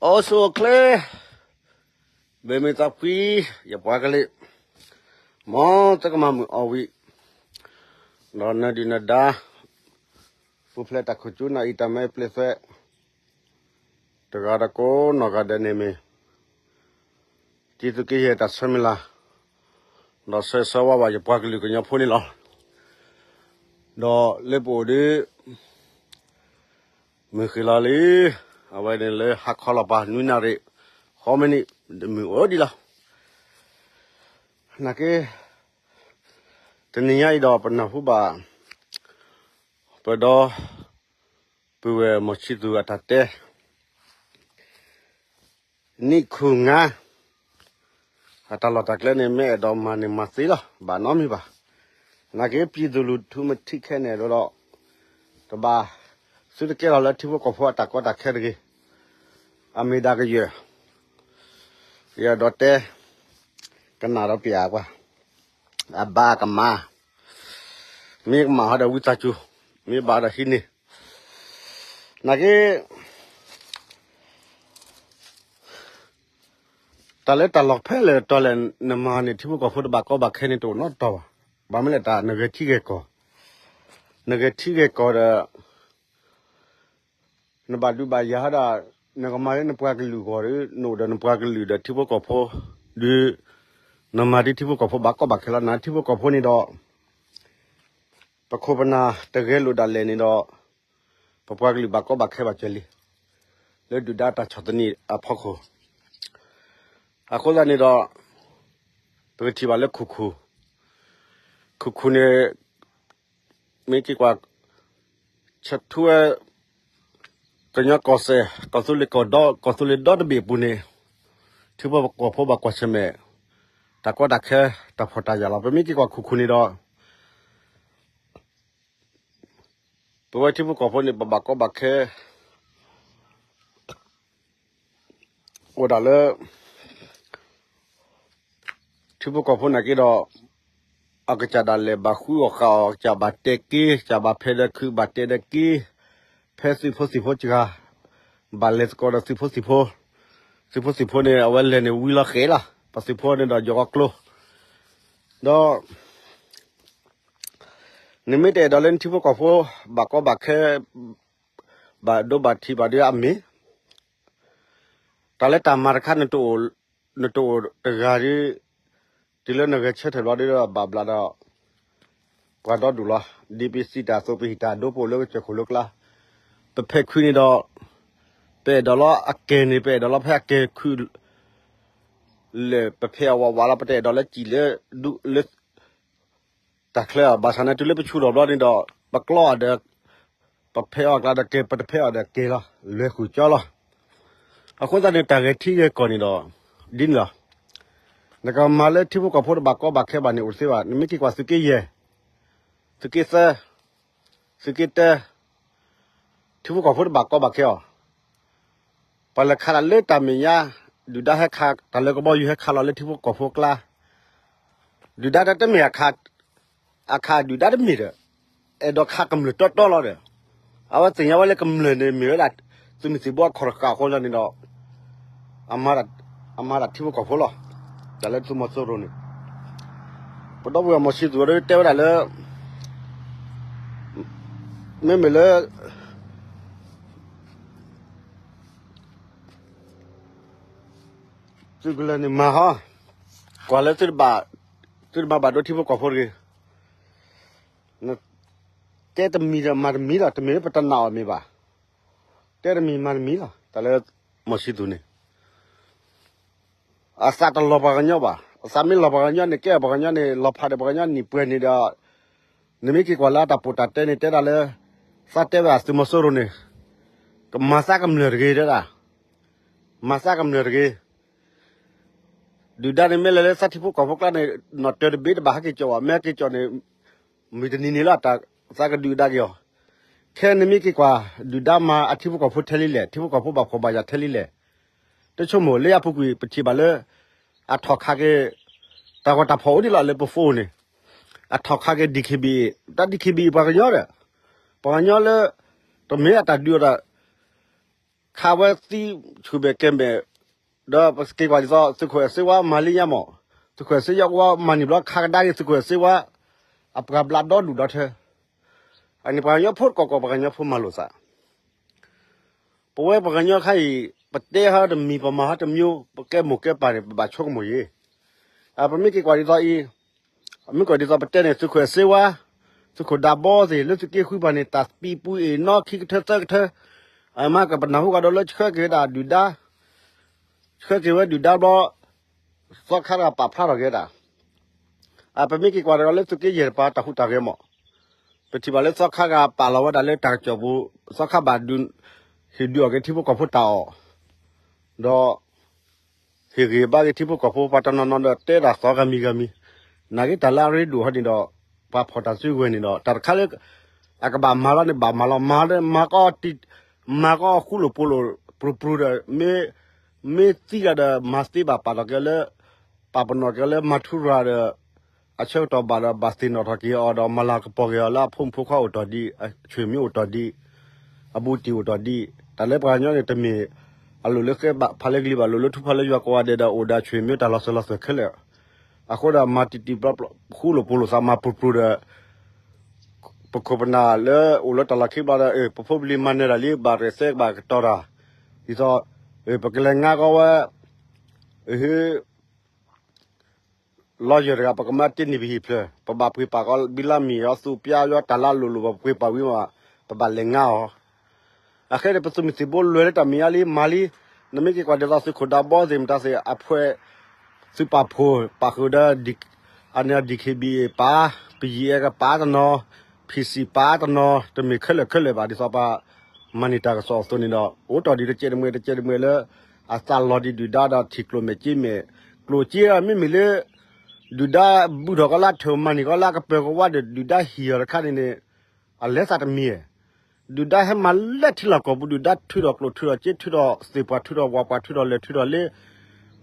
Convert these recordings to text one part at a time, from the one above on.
အိၣ်ဆူၣ်အိၣ်ချ့, ဘၣ်မုာ်သးဖှံ, ယပှၤကလုာ်, မ်သုကမၤမုာ်အီၣ်ဝံၤ, ဒီးနဒုၣ်နဒါ, ပူၤဖျဲးတၢ်ခိၣ်ကၠူနၢ်အံၤ တၢ်မၤအံၤပျ့ၤသွဲး, တဂၤဒီးကိးနီၢ်ဂၤဒဲးန့ၣ်မ့ၢ် တံၤသုးက့ယဲၢ်တၢ်ဆၢမုၢ်လၢ်, ဒီးဆၢဂ့ၤဆၢဝါဘၣ်ယပှၤကလုာ်ကညီဖိန့ၣ်လီၤ. ဒီးလၢပအိၣ်ဒုး မုၢ်ဃ့ၢ်လီၤလံ, အဝဲန့ၣ်လၢဟါခီလီၤပၤ နွံနၣ်ရံၣ် ဃီမံးနံး မုၢ်အိၣ်ဒံးလီၤ. နာ်က့ တနံၤညါအံၤဒီးပနၢ်ဟူဘၣ် ပဒီပုၢ်ဝဲၢ်မီၢ်ဆံသူၣ်အတၢ်တဲ နံၣ်ခူၣ်ငါ အတၢ်လီၢ်တၢ်ကျဲန့ၣ် မ့ၢ်အဲၣ်ဒိးမၤန့ၣ်မၤသ့လီၤ, ဘၣ်နီတမံၤဘၣ်. နာ်က့ ပံၤသူလူၤထူမထံခဲန့ၣ်ဒီး တဘၣ်သုတကဲထီၣ်လၢထံဖိကီၢ်ဖိအတၢ်ကီတၢ်ခဲတဂ့ၤ, အမ့ၢ်ဒၣ်ကယဲၢ်, ယအဲၣ်ဒိးတဲ ကနၣ်ဒီးပျးကွၢ်, အဘၣ်ကမၣ်, မ့ၢ်ကမၣ်ဟီဒီးဝံသးစူၤ, မ့ၢ်ဘၣ်ဒီးဟံးန့ၢ်, နာ်က့ တၢ်လၢတၢ်လီၢ်ဖဲလဲၣ်တီၤလဲၣ် နမၤန့ၣ် ထံဖိကီၢ်ဖိတဘၣ်ကီဘၣ်ခဲန့ၣ်တအိၣ်နီတတီၤဘၣ်. ဘၣ်မနုၤလဲၣ် တၢ်နဂဲၤထံဂဲၤကီၢ်, နဂဲၤထံဂဲၤကီၢ်ဒီး နဘၣ်ဒုးဘၣ်ယၤဒီး နကမၤလၢနပှၤကလုာ်အဂီၢ်ဒီး နအိၣ်ဒီးနပှၤကလုာ်ဒီးထံဖိကီၢ်ဖိ, ဒီး နမၤဒ်ထံဖိကီၢ်ဖိဘၣ်ကီဘၣ်ခဲလီၤ. နထံဖိကီၢ်ဖိန့ၣ်ဒီး ပခိၣ်ပနၢ်တဂဲၤလိာ်ဒၣ်လဲာ်န့ၣ်ဒီး ပပှၤကလုာ်ဘၣ်ကီဘၣ်ခဲဘၣ်ကၢၤလံ, လၢဒုၣ်ဒါတၢ်ဆီၣ်သနံးအဖီခိၣ်, အဃိသတးန့ၣ်ဒီး ပကထံၣ်ဘၣ်လၢခူၣ်ခူၣ်, ခူၣ်ခူၣ်န့ၣ် မ့ၢ်က့ၤကွၢ် ဆၢထူဝဲ ကညီကီၢ်စဲၣ် ကီၢ်သူလ့ၤကီၢ်ဒီ ကီၢ်သူလ့ၤဒီတဘ့ၣ်အပူၤန့ၣ် ထံဖိကီၢ်ဖိဘၣ်ကွၢ်ဆၢၣ်မဲာ် တၢ်ကီတၢ်ခဲ တၢ်ဖှီၣ်တၢ်ယာ်လီၤ. ပမ့ၢ်က့ၤကွၢ်ခူၣ်ခူၣ်န့ၣ်ဒီး ပဝဲထံဖိကီၢ်ဖိန့ၣ် ပဘၣ်ကီဘၣ်ခဲ အိၣ်ဒၣ်လၢ ထံဖိကီၢ်ဖိနာ်က့ဒီး အကစၢ်ဒၣ်လဲာ်ဘၣ်ဃုအီၣ်ဃာ်အီၣ် ကစၢ်ဘၣ်တဲက့ၤ ကစၢ်ဘၣ်ဖဲးဒီးခုး ဘၣ်တဲဒီးက့ၤ ဖဲသုးဖိသံၣ်ဖိစှၤ ဘၣ်လဲၤသကိးဒီးသုးဖိသံၣ်ဖိ, သုးဖိသံၣ်ဖိန့ၣ် အဝဲလဲၤန့ၣ်ဝံၤလီၤဃဲၤလီၤ. ပသုးဖိန့ၣ်ဒီးယီၤကီကျိ ဒီး နမ့ၢ်တအဲၣ်ဒိးလၢနထံဖိကီၢ်ဖိ ဘၣ်ကီဘၣ်ခဲ ဘၣ်ဒိဘၣ်ထံးဘၣ်ဒီးအမ့ၢ် တၢ်လၢတၢ်မၤတခါ နတအိၣ်တဂၤဒီး တုၤလၢနဂဲၤဆၢထၢၣ်ဘျီဒီး ဘၣ်ဘျးဒီး ပှၤဒီဒူၣ်လီၤ. ဒ်ပစံးတၢ်အသိး ပဟံးတၢ်ဒိပအိၣ်လၢကစၢၢ်ခိၣ်လၢကျါ ပဖဲးခွံန့ၣ်ဒီး ပအဲၣ်ဒိးလီၤအကဲၤန့ၣ် ပအဲၣ်ဒိးလီၤဖဲအကဲၤခုၣ် လၢပဖဲးအဝးဝးလီၤ ပတအဲၣ်ဒိးလၢစံၣ်လၢ ဒူလၢ တၢ်ချၢအီၤ ဘၣ်ဆၣ်န့ၣ် တုၤလၢပဆူၣ်ထီၣ်ဘျီန့ၣ်ဒီး ပကျီအီၤဒီး ပဖဲးအီၤအကျါဒီးကဲၤ ပတဖဲးအီၤဒီးကဲၤလီၤ လဲၤဃုာ်ကၠီလီၤ. အဃိသတးန့ၣ် တၢ်ဂဲၤထံဂဲၤကီၢ်န့ၣ်ဒီး ဒ်န့ၣ်လီၤ. နကမၤလၢထံဖိကီၢ်ဖိတဘၣ်ကီဘၣ်ခဲဘၣ်န့ၣ် အိၣ်တသ့ဘၣ်. နမ့ၢ်က့ၤကွၢ်သုးက့ယဲၢ် သုးက့သၢ သုးက့တၢ ထံဖိကီၢ်ဖိတဘၣ်ကီဘၣ်ခဲအီၤ ပှၤလဲၤခးတၢ်လၢတၢ်မဲာ်ညါ ဒုၣ်ဒါဟဲခးတၢ်လၢကဘီယူၤ ဟဲခးလီၤလၢထံဖိကီၢ်ဖိအကျါ ဒုၣ်ဒါတမ့ၢ်အခး အခးဒုၣ်ဒါတမ့ၢ်ဒီး အဲၣ်ဒိးခးကမျၢၢ်တီတီလီၤဒီး အဝဲသ့ၣ်ညါဝဲလၢကမျၢၢ်န့ၣ် မ့ၢ်ဝဲဒၣ် သုးမုၢ်သံၣ်ဘိအခီၣ်တဃာ်အဃိသတးန့ၣ်ဒီး အမၤတၢ်ထံဖိကီၢ်ဖိလီၤ. တၢ်လၢသုးမီၤစိရိၤန့ၣ် ပဒီပုၢ်ဝဲၢ်မီၢ်ဆံသူၣ်ဒီးတဲဝဲဒၣ်လၢ မ့မ့ၢ်လၢ သုးကလၢၤန့ၣ်မၤဟီ, ကွၢ်လၢသုတဘၣ်, သုတမၤဘၣ်ဒိထံဖိကီၢ်ဖိတဂ့ၤ. တဲတမံၤဒီးမၤတမံၤလီၤ, တမ့ၢ်လၢပတနာ်အီၤမ့ၢ်ဘၣ်. တဲတမံၤမၤတမံၤလီၤ, တၢ်လၢမီၢ်ဆံသူၣ်န့ၣ် အသးတလီၤပှၤကညီဘၣ်. အသးမ့ၢ်လီၤပှၤကညီန့ၣ် ကဲပှၤကညီန့ၣ် လီၤဖးဒီးပှၤကညီနံၣ်ပှဲၤန့ၣ်ဒီး နမ့ၢ်က့ၤကွၢ်လၢအတၢ်ပိာ်တၢ်တဲန့ၣ် တဲဒၣ်လၢ သးတဲဝဲဒၣ်သုးမီၤစိရိၤန့ၣ် ကမၤသးကမျၢၢ်တဂ့ၤတဲဒၣ်, မၤသးကမျၢၢ်တဂ့ၤ. ဒုၣ်ဒါန့ၣ်မ့ၢ်လဲၤလၢသးထံဖိကီၢ်ဖိကျါန့ၣ် နီၣ်တၢၤတဘ့ၣ်တဘၣ်ဟဲက့ၤကၠီၣ်ဘၣ်, မ့ၢ်ဟဲက့ၤကၠီၣ်န့ၣ် မုၢ်တနံၤန့ၣ်လီၤ သးကဒုးကဒါက့ၤအီၤ. ခဲနမ့ၢ်က့ၤကွၢ် ဒုၣ်ဒါမၤအထံဖိကီၢ်ဖိထဲလံလဲၣ်, ထံဖိကီၢ်ဖိဘၣ်ဖှီၣ်ဘၣ်ယာ်ထဲလံလဲၣ်. တဆိကမိၣ်လၢယၤပူၤကွံာ် ပထံၣ်ဘၣ်လၢ အထီၣ်ခးက့ၤ တၢ်ဂီၤတၢ်ဖီၣ်အိၣ်ဒံးလီၤလၢပ phone န့ၣ်, အထီၣ်ခးက့ၤ DKBA, တၢ် DKBA ပှၤကညီဒီး ပှၤကညီလၢ တမ့ၢ်အတၢ်ဒုးအီၤဒီး ခးဝဲသံဆူၣ်မဲာ်ကဲၤမဲာ်, ဒီးပက့ၤကွၢ်ဒ်သိး သုးခိၣ်အဲၣ်စ့ဝါမၤလံညါမး, သုးခိၣ်အဲၣ်စ့ဝါမၤန့ၢ်ဘျီခးကဒါက့ၤသုးခိၣ်အဲၣ်စ့ဝါ, အပှၤဘျးဒီဒူၣ်ဒီထၢ, အန့ၣ်ပှၤကညီဖိတကီၢ်ကီၢ် ပှၤကညီဖိမၤလိာ်သး ပဝဲပှၤကညီခါအံၤ ပတဲဟီတမံၤ ပမၤဟီတမံၤ ပကဲမိၢ်ကဲပၢ်န့ၣ် ပဘၣ်ဆိကမိၣ်အံၤ, ပမ့ၢ်က့ၤကွၢ်ဒ်သိးအံၤ, မ့ၢ်ကွၢ်ဒ်သိးပတဲန့ၣ် သုးခိၣ်အဲၣ်စ့ဝါ, သုးခိၣ်ဒးဘီသ့ၣ် လၢသုးက့ဃုပှၤန့ၣ် တၢ်သံပူၤအ့ၣ်နီခံကထၢသၢကထၢ, အမ့ၢ်ကပနၢ်ဟူကဒီးလၢဆှၢက့ၤဝဲဒၣ်ဒုၣ်ဒါ, ဆှၢက့ၤဝဲဒုၣ်ဒါဘျီ, သီခါတဂၤပာ်ဖျါထီၣ်က့ၤဝဲဒၣ် အပမ့ၢ်က့ၤကွၢ်တဂၤလၢသုးက့ယဲၢ်တပၤတၢ်ဟူးတၢ်ဂဲၤမး, ပထံၣ်ဘၣ်လၢသီခါဂၤပာ်လီၤဝဲဒၣ်လၢတၢ်ကစီၣ်ပူၤ, သီခါဘၣ်ဒုး, ဟ့ၣ်ဒုးအီၣ်က့ၤထံဖိကီၢ်ဖိတၢ်အီၣ်, ဒီး ဟ့ၣ်ဂံၢ်ဘါက့ၤထံဖိကီၢ်ဖိ ပှၤတနီၤနီၤဒီးတဲဒၣ်သီဂၤမံၤဂၤမံၤ, နာ်က့တၢ်လၢအရ့ဒိၣ်ဟီန့ၣ်ဒီး, ပှၤဖီၣ်တၢ်စုကဝဲၤန့ၣ်ဒီး တၢ်တခါလၢ အကဘၣ်မၤလီၤန့ၣ် ဘၣ်မၤလီၤ, မၤ, မၤကီ, မၤကီဃူလိာ်ဖိးလိာ်ပြူၤပြူၤဒီး, မ့ၢ်သံဂၤဒီး မၤသ့ဘၣ်ပာ်ထီၣ်က့ၤလၢ, ပာ်ပနီၣ်က့ၤလၢမၤထူရၤဒီး, အဆၢကတီၢ်ဘၣ်ဒီး ဘၣ်သ့ၣ်နီၣ်ထီၣ်က့ၤအီၤဒီး မၤလၤကပီၤက့ၤအီၤလၢအဖိမုၣ်ဖိခွါအိၣ်တီၢ်ဒံး, အဆွေမျိုးအိၣ်တီၢ်ဒံး, အဘူးတံၢ်အိၣ်တီၢ်ဒံး, တၢ်လၢပှၤကညီန့ၣ် တမ့ၢ်အလိၣ်လၢဃဲဘၣ်ဖးလၢကလံၤဘၣ် လိၣ်လၢထူဖးလၢယွၤကိးဂၤဒဲးဒီး အိၣ်ဒီးဆွေမျိုးတၢ်လီၤစၢၤလီၤသွဲၣ်ခဲလၢာ်, အဃိဒီးမၤတံၢ်တံၢ်ဘျီဘျီ ဃူလိာ်ဖိးလိာ်သး မၤပြူၤပြူၤဒီး ပခိၣ်ပနၢ်လၢအိၣ်လၢတၢ်လီၢ်ခံဘျီဒီး ပဖိပလံၤမၤနၢၤတၢ်လံ ဘၣ်ရဲၣ်သဲကဘၣ်ကတီၤတၢ်, ဒ်သိး ပကလဲၤငါကီဝဲ လီယၢၢ်တဂၤ ပကမၤတ့ၢ်န့ၢ်ပဟံၣ်ဖျၢၣ် ပဘၣ်ပှ့ၤပာ်ကီးဘံလါမ့ၢ် အီသူးပျါ ယီတၢ်လၢအလိၤလိၤ ပပှ့ၤပာ်ဝံၤမး ပဘၣ်လဲၤငါအီၤ, အဃိန့ၣ် ပသုးမုၢ်သံၣ်ဘိလဲၤလၢတၢ်မဲာ်ညါလံ မၤလံ, နမ့ၢ်က့ၤကွၢ်ဒ်သိးသုးခိၣ်ဒးဘီသ့ၣ်မတၤသ့ၣ် အဖှဲး သုးပာ်ဖှိၣ် ပာ်ဃုာ်ဒီး အန့ၣ် DKBA ပာ်, ပယံၤအဲကပာ်တနီၤ, PC ပာ်တနီၤ တမ့ၢ်ခဲလၢာ်ခဲလၢာ်ဘၣ် ဒ်သိးပှၤ မၤန့ၢ်တၢ်ကစီၣ်အသိးန့ၣ်ဒီး အိၣ်တီၢ်ဒံးတကဲးတမှဲၤတကဲးတမှဲၤလၢ အသးလီၤဒံးဒုၣ်ဒါဒီးထံၣ်ကျိၣ်မဲာ်က့မဲာ်, ကျိၣ်က့မ့မ့ၢ်လၢ ဒုၣ်ဒါဘုၣ်ထီၣ်ကီးလၢအထၢၣ်မၤန့ၢ်ကီးလၢအကပၢၤကဝါဒီး ဒုၣ်ဒါဟံၣ်အီၤတခါန့ၣ်န့ၣ် အလဲၤသးတမံၤ, ဒုၣ်ဒါဟဲမၤလၢထံလီၢ်ကီၢ်ပူၤ ဒုၣ်ဒါထုးထီၣ်ကျိၣ်ထုးထီၣ်က့ ထုးထီၣ်သ့ၣ်ပှၢ် ထုးထီၣ်ဝၣ်ပှၢ် ထုးထီၣ်လဲၢ်ထုးထီၣ်လ့ ဒီ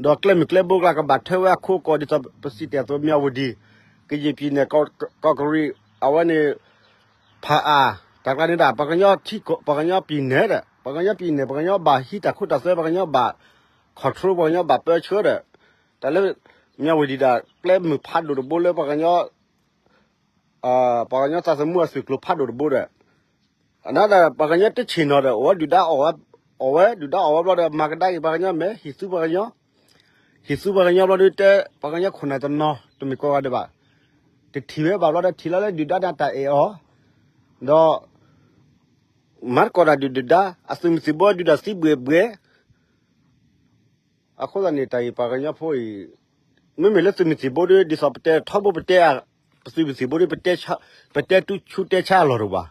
းကျဲမုၢ်ကျဲဘိကလၢကဘၣ်ထၢဝဲအခိအကီၢ် ဒ်သိးပစံးတ့ၢ်အသိး မၠၣ်ဝတံၣ်, ကယံာ်ပံၤနဲၣ် ကီးကရံး အဝဲန့ၣ် ဖးအၣ် တၢ်ကျါန့ၣ်ဒၣ် ပှၤကညီ ပှၤကညီပံၤနဲၣ်ဒီး ပှၤကညီပံၤနဲၣ် ပှၤကညီဘၣ်ဟံးတၢ်ခိတၢ်သွဲ ပှၤကညီဘၣ် control ပှၤကညီဘၣ်ပၢဆှၢဒီး တၢ်လၢ မၠၣ်ဝတံၣ်ဒၣ် ကျဲမုၢ်ဖးဒိၣ်တဘိလၢပှၤကညီ ပှၤကညီသးသမူအသုးကျိၤဖးဒိၣ်တဘိဒီး အနၢ်ဒီး ပှၤကညီတဆ့ၣ်နီၤဒီး အဝဲဒုၣ်ဒါအီၣ်ဝဲ အီၣ်ဝဲ ဒုၣ်ဒါအီၣ်ဝဲဘျီဒီး မၤကဒါက့ၤပှၤကညီမဲာ် ဟံၣ်သူပှၤကညီ ဟံၣ်သူပှၤကညီဘျီဒီးတဲ ပှၤကညီခိၣ်နၢ်တနီၤ တမ့ၢ်ကိးဂၤဒဲးဘၣ် တထံၣ်ဝဲဘၣ်ဘျီဒီး ထံၣ်လီၤလၢဒုၣ်ဒါန့ၣ်တၢ်အဲၣ်အီၤ ဒီး မၤသကိးတၢ်ဒုၣ်ဒုၣ်ဒါ အသုးမုၢ်သံၣ်ဘိဒုၣ်ဒါသံဘှဲၣ်ဘှဲၣ် အဃိသတးန့ၣ် တၢ်အံၤပှၤကညီဖိအံၤ မ့မ့ၢ်လၢသုးမုၢ်သံၣ်ဘိဒီး ဒ်သိးပတဲထီဘိပတဲ ပသုးမုၢ်သံၣ်ဘိဒီး ပတဲဆူတဲဆါအလီၢ်တအိၣ်ဘၣ်.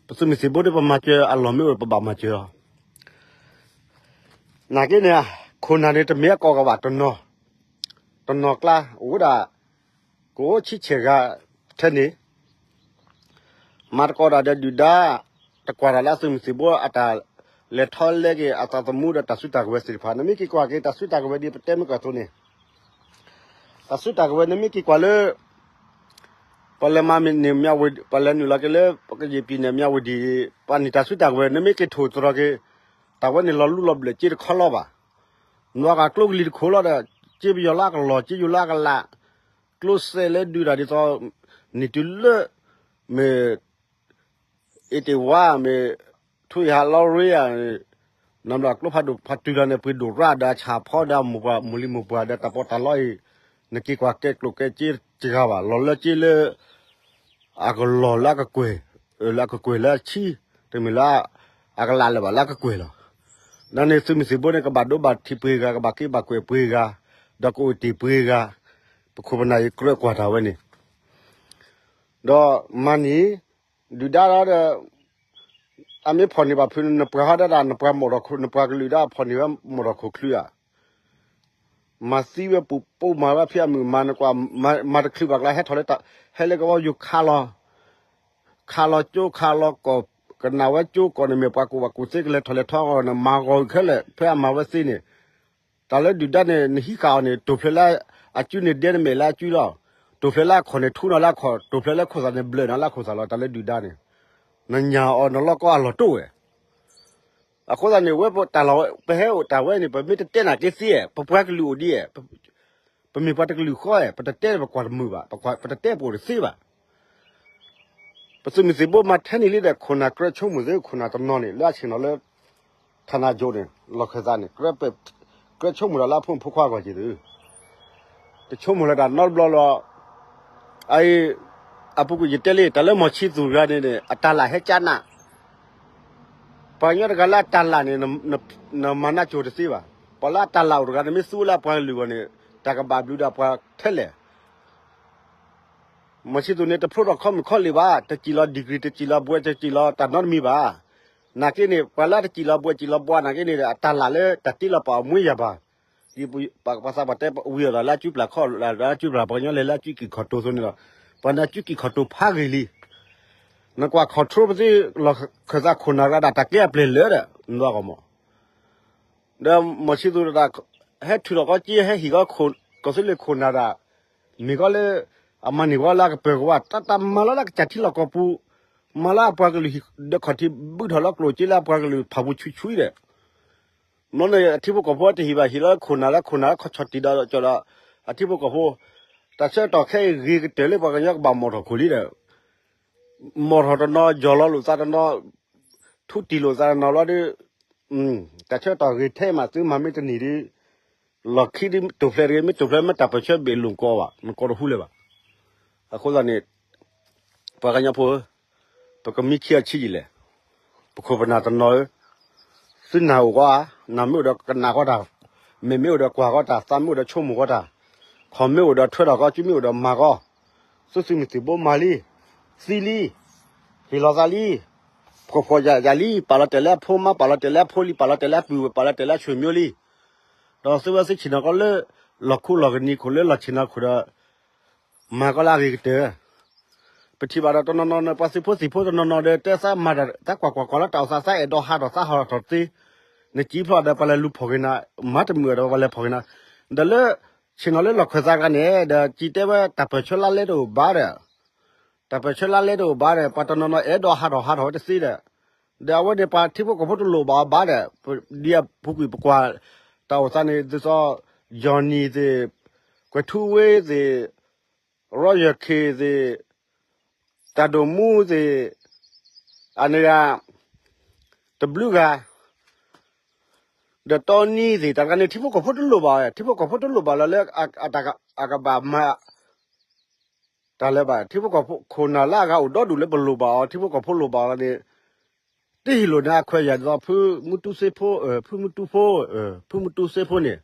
ပသုးမုၢ်သံၣ်ဘိဒီး ပမၤစၢၤအလီၢ်မ့ၢ်အိၣ် ပဘၣ်မၤစၢၤလီၤ. နာ်က့န့ၣ် ခိၣ်နၢ်န့ၣ် တမ့ၢ်အကိးကဘၣ်တနီၤ တနီၤကျါ အိၣ်ဝဲဒၣ် ကအိၣ်ဆံဆဲၣ်ဂၤထဲန့ၣ် မၤသကိးတၢ်ဒီးဒုၣ်ဒါ တကွၢ်တၢ်လၢအသုးမုၢ်သံၣ်ဘိအတၢ်လဲၤထီၣ်လဲၤက့ၤအသးသမူဒီးတၢ်စုတၢ်ကဝဲၤသ့ၣ်တဖၣ် နမ့ၢ်က့ၤကွၢ်က့ၤတၢ်စုတၢ်ကဝဲၤဒ်ပတဲမ့ၢ်ကွၢ်အသိးန့ၣ် တၢ်စုတၢ်ကဝဲၤ နမ့ၢ်က့ၤကွၢ်လၢ ပှၤလဲၤမၤန့ၢ်မၠၣ်ဝတံၣ် ပှၤလဲၤနုာ်လီၤက့ၤလၢ ကယံာ်ပံၤနဲၣ်မၠၣ်ဝတံၣ် ပှၤန့ၢ်တၢ်စုတၢ်ကဝဲၤ နမ့ၢ်က့ၤထိၣ်သတြီၤက့ၤ တၢ်ဝဲန့ၣ်လီၤလူလီၤဘျၢၣ်စ့တခီလီၤဘၣ်. နွၤဂၤကျိကလံၤတခိၣ်လီၤဒီး စ့ပယီၤလၢအကလီၢ် စ့ယိၤလၢအကလး ကျိစဲးလၢဒုးတၢ်ဒ်သိး နံၣ်တုၤလၢ မ့ၢ် အ့တ့ၢ်ဝါ မ့ၢ် ထူယဟးလီရ့ယၤ နဘျီကျိဖးဒိၣ်ဖးတုၤဒီးန့ၣ် ပှ့ၤဒိၣ်ရၣ်ဒီးဆၣ်ဖီဒီးမိၢ်ပှၢ်မိၢ်လံၤမိၢ်ပှၢ်ဒီးတၢ်ပီးတၢ်လီအံၤ နက့ၤကွၢ်ကဲကျိၣ်ကဲစ့တဂၤဘၣ် လီၤလၢစ့လၢ အကလီၢ်လၢအကကွဲၢ် လၢအကကွဲၢ်လၢအဆံ တမ့ၢ်လၢ အကလးလၢၤဘၣ်လၢအကကွဲၢ်လီၤ. ဒီးန့ၣ်သုးမုၢ်သံၣ်ဘိန့ၣ် ကဘၣ်ဒိဘၣ်ထံးပှ့ၤဂၤ ကဘၣ်က့ဘၣ်ကွဲၢ်ပှ့ၤဂၤ ဒီးကအိၣ်တ့ၢ်ပှ့ၤဂၤ ပခိၣ်ပနၢ်အံၤကြၢးကွၢ်တၢ်ဝဲန့ၣ် ဒီးမၤန့ၢ် ဒုၣ်ဒါဒီး အမ့ၢ်ဖီၣ်န့ၢ်ဘၣ်ဖုး နပှၤဟီဒၣ်တၢ် နပှၤမိၢ်ထီၣ်ခိၣ် နပှၤကလုာ်ဒၣ်ဖီၣ်န့ၢ်ဝဲမိၢ်ထီၣ်ခိၣ်ချုးဧါ မၤသံဝဲပူၤပိာ်မၤဝဲဖံးအမုၢ်မၤနကွၢ် မၤတချုးဘၣ်ကျါ ဟဲထီၣ်လၢ ဟဲလၢကဝီၤယိၤခးလီၤ ခးလီၤကၠိခးလီၤကီၢ် ကနၣ်ဝဲကၠိကီၢ်န့ၣ်မ့ၢ်ပှၤကူၣ်ဘၣ်ကူၣ်သ့ကလဲၤထီၣ်လဲၤထီအဂီၢ်န့ၣ် မၤဂီၤခဲလၢာ် ဖဲအမၤဝဲသ့န့ၣ် တၢ်လၢဒုၣ်ဒါန့ၣ် နဟံးဃာ်အီၤန့ၣ် တိၢ်ဖျဲးလၢအစုန့ၣ်ဒဲနမဲာ်လၢအစုလီၤ. တိၢ်ဖျဲးလၢအခီၣ်န့ၣ်ထူနီၤလၢအခီၣ် တိၢ်ဖျဲးလၢခိၣ်သၣ်န့ၣ်ဘျၢၣ်နီၤလၢအခိၣ်သၣ်လီၤ. တၢ်လၢဒုၣ်ဒါန့ၣ် နညၣ်အီၤနလီၢ်ကီအလီၢ်တအိၣ်ဝဲ အဃိသတးန့ၣ် ဝဲတၢ်လီၢ်ဝဲ ပဟဲအိၣ်တၢ်ဝဲန့ၣ် ပမ့ၢ်တတဲနာ်က့သ့ဧါ, ပပှၤကလုာ်အိၣ်ဒ်ဧါ, ပမ့ၢ်ပှၤတကလုာ်ဃီဧါ, ပတတဲပကွၢ်တမုာ်ဘၣ်, ပတတဲပအိၣ်တသ့ဘၣ်. ပသုးမုၢ်သံၣ်ဘိမၤထဲန့ၣ်လံဒီး ခိၣ်နၢ်ကြၢးဆိကမိၣ်သု ခိၣ်နၢ်တနီၤန့ၣ် လၢအဆ့ၣ်နီၤလၢ ထးနါယိၤန့ၣ် လီၢ်ခၢၣ်သးန့ၣ် ကြၢးဆိကမိၣ်ဒီးလၢအဖိမုၣ်ဖိခွါဂီၢ်က့ၤသု တဆိကမိၣ်လၢတၢ်နီတဘျီလီၤ. အအံၤ အပူၤကွံာ်ယတဲလံ တၢ်လၢမီၢ်ဆံသူၣ်တဂၤန့ၣ်န့ၣ် အတၢ်လၢ်ဟဲကၠါနး, ပှၤကညီတဂၤလၢအတၢ်လၢ်န့ၣ် နမၤနၢ်ကၠိၤတသ့ဘၣ်. ပှၤလၢအတၢ်လၢ်အိၣ်တဂၤ နမ့ၢ်သူလၢအပှၤကလုာ်အဂီၢ်န့ၣ် တၢ်ကဘၣ်ဘျုးဒီးပှၤထဲလဲၣ်. မီၢ်ဆံသူၣ်န့ၣ် တဖျိထီၣ်ခီမုၣ်ခီလံာ်ဘၣ်, တစံၣ်လီၤ degree တစံၣ်လီၤဘှဲၣ် တစံၣ်လီၤတၢ်နီတမံၤဘၣ်. နာ်က့န့ၣ် ပှၤလၢတစံၣ်လီၤဘှဲၣ်စံၣ်လီၤဘှါနာ်က့န့ၣ် အတၢ်လၢ်လၢတၢ်တ့လီၤပာ်အီၤမွေးရာပါ, ဒ်ပှၤသးပှၢ်တဲဝံၤအသးလၢအစုပျၢ်ခီၣ်လၢအစုပျၢ်ပှၤကညီလဲၤလၢအစုကံၢ်ခီၣ်တိၤအသိးန့ၣ်ဒီး ပှၤန့ၣ်အစုကံၢ်ခီၣ်တိၤဖးဂ့ၤလံ. နကွၢ် control ပသ့ လီၢ်ခၢၣ်သးခိၣ်နၢ်ဂၤဒၣ်တၢ်ကျဲအပျဲၢ်လၢာ်ဒီး နလီၤဂီၢ်မး ဒီးမီၢ်ဆံသူၣ်တဒၣ် ဟဲထုးထီၣ်ကီက့ ဟဲဟံၣ်ကီ ကီၢ်သူလ့ၤခိၣ်နၢ်ဒၣ် မ့ၢ်ကီလၢ အမၤန့ၢ်ကီလၢအကပၢၤကဝါ တၢ်တၢ်မၤလီၤလၢကစၢ်ထံလီၢ်ကီၢ်ပူၤ မၤလၢအပှၤကလုာ်ဟံၣ်ဒီးခီၣ်ထံး ဘုၣ်ထီၣ်လၢကျိၣ်စ့လၢအပှၤကလုာ်ဖးပူၤဆူၣ်ဆူၣ်ဒီး မ့ၢ်န့ၣ် အထံဖိကီၢ်ဖိတဟံၣ်ဘၣ် ဟံၣ်လၢခိၣ်နၢ်လၢခိၣ်နၢ်လၢခီၣ်ဆီၣ်တံၢ်ဒီးကၠီဒီး အထံဖိကီၢ်ဖိ တၢ်ဆၢကတီၢ်ခဲအံၤဂ့ၤကတၢၢ်လၢပှၤကညီကဘၣ်မီၢ်ထီၣ်ခိၣ်လံဒီး မီၢ်ထီၣ်တနီၤ ယီၢ်လီၤလိာ်သးတနီၤ ထူတံၢ်လိာ်သးတနီၤလီၤဒီး တၢ်ဆၢကတီၢ်ဂ့ၤထဲမးသုမၤမ့ၢ်တန့ၢ်ဒီး လီၢ်ခံဒ်တိာ်ဖျဲးတဂ့ၤ မ့ၢ်တိာ်ဖျဲးမ့ၢ်တၢ်ပၢၢ်ဆၢဘ့ၣ်လိာ်ကီးဘၣ် နကိးတဟူလၢၤဘၣ်. အဃိသတးန့ၣ် ပှၤကညီဖိဧၢ, ပကမံခံအဆံးယံာ်လဲၣ်, ပခိၣ်ပနၢ်တနီၤဧၢ, သုနၢ်အိၣ်ကီးဧါ, နၢ်မ့ၢ်အိၣ်ဒီးကနၣ်ကီးတၢ်, မဲာ်မ့ၢ်အိၣ်ဒီးကွၢ်ကီးတၢ်, သးမ့ၢ်အိၣ်ဒီးဆိကမိၣ်ကီးတၢ်, ခီၣ်မ့ၢ်အိၣ်ဒီးထွဲထီၣ်ကီး, စုမ့ၢ်အိၣ်ဒီးမၤကီး, သုသုးမုၢ်သံၣ်ဘိမၤလံ, သံလံ, ဟ့ၣ်လီၤသးလံ, ဖှီၣ်ဖှီၣ်ယာ်ယာ်လံ, ပာ်လီၤတဲာ်လၢအဖိမါ, ပာ်လီၤတဲာ်လၢအဖိလံ, ပာ်လီၤတဲာ်လၢအပုၢ်ဝဲၢ်, ပာ်လီၤတဲာ်လၢအဆွေမျိုးလံ, ဒီးသုဝဲသုဆ့ၣ်နီၤကီးလၢ လီၢ်ခိလီၢ်ကနံၤခိၣ်လၢလီၢ်ဆ့ၣ်နီၤခိၣ်ဒီး မၤကီးလၢအဂ့ၤကတၢၢ် ပထံၣ်ဘၣ်ဒီးတနီၤနီၤန့ၣ် ပှၤသုးဖိသံၣ်ဖိတနီၤနီၤဒီး တဲသးမၤတၢ် သးကွၢ်ကွၢ်ကွၢ်လၢတၢ်အိၣ်သး သးအဲၣ်ဒိးဟးထီၣ်သးဟးထီၣ်တသ့, နစံးဖျိဒီးပှၤလဲၤလူၤဖီၣ်က့ၤနၤ, မၤတမုာ်ဒီးပှၤလဲၤဖီၣ်က့ၤနၤ, ဒီးလၢ ဆ့ၣ်နီၤလၢလီၢ်ခၢၣ်သးတဂၤန့ၣ် ဒီးစံးတဲဝဲတၢ်ပၢၢ်ဆၢလါလဲတအိၣ်ဘၣ်ဒီး တၢ်ပၢၢ်ဆၢလါလဲတအိၣ်ဘၣ်ဒီး ပှၤတနီၤနီၤအဲၣ်ဒိးဟးထီၣ်ဟးထီၣ်ဝဲတသ့ဒီး, ဒီးအဝဲန့ၣ်ပှၤထံဖိကီၢ်ဖိတလိၣ်ဘၣ်အီၤဘၣ်ဒီး, ဒ်အပူၤကွံာ်ပကွၢ် တၢ်အိၣ်သးန့ၣ် ဒ်သိး Johnny သ့ၣ်, ကွဲၤထူဝ့သ့ၣ်, Roger K သ့ၣ်, တၢ်ဒိၣ်မူသ့ၣ်, အန့ၣ်ဂၤ, တဘျုးဂၤ, ဒီးတီနံသ့ၣ် တၢ်တဂၤန့ၣ် ထံဖိကီၢ်ဖိတလိၣ်ဘၣ်, ထံဖိကီၢ်ဖိတလိၣ်ဘၣ်လီၤလၢ အကဘၣ်မၤ တၢ်လၢၤဘၣ်, ထံဖိကီၢ်ဖိခိၣ်နၢ်လၢအဂၤအိၣ်ဒီဒူၣ်လၢပလိၣ်ဘၣ်အီၤ, ထံဖိကီၢ်ဖိလိၣ်ဘၣ်အီၤန့ၣ်, တဟ့ၣ်လိာ်န့ၢ်အခွဲးယာ်ဒ်သိး ဖုမူတူစ့ဖိ, ဖုမူတူဖိ, ဖုမူတူစ့ဖိန့ၣ်,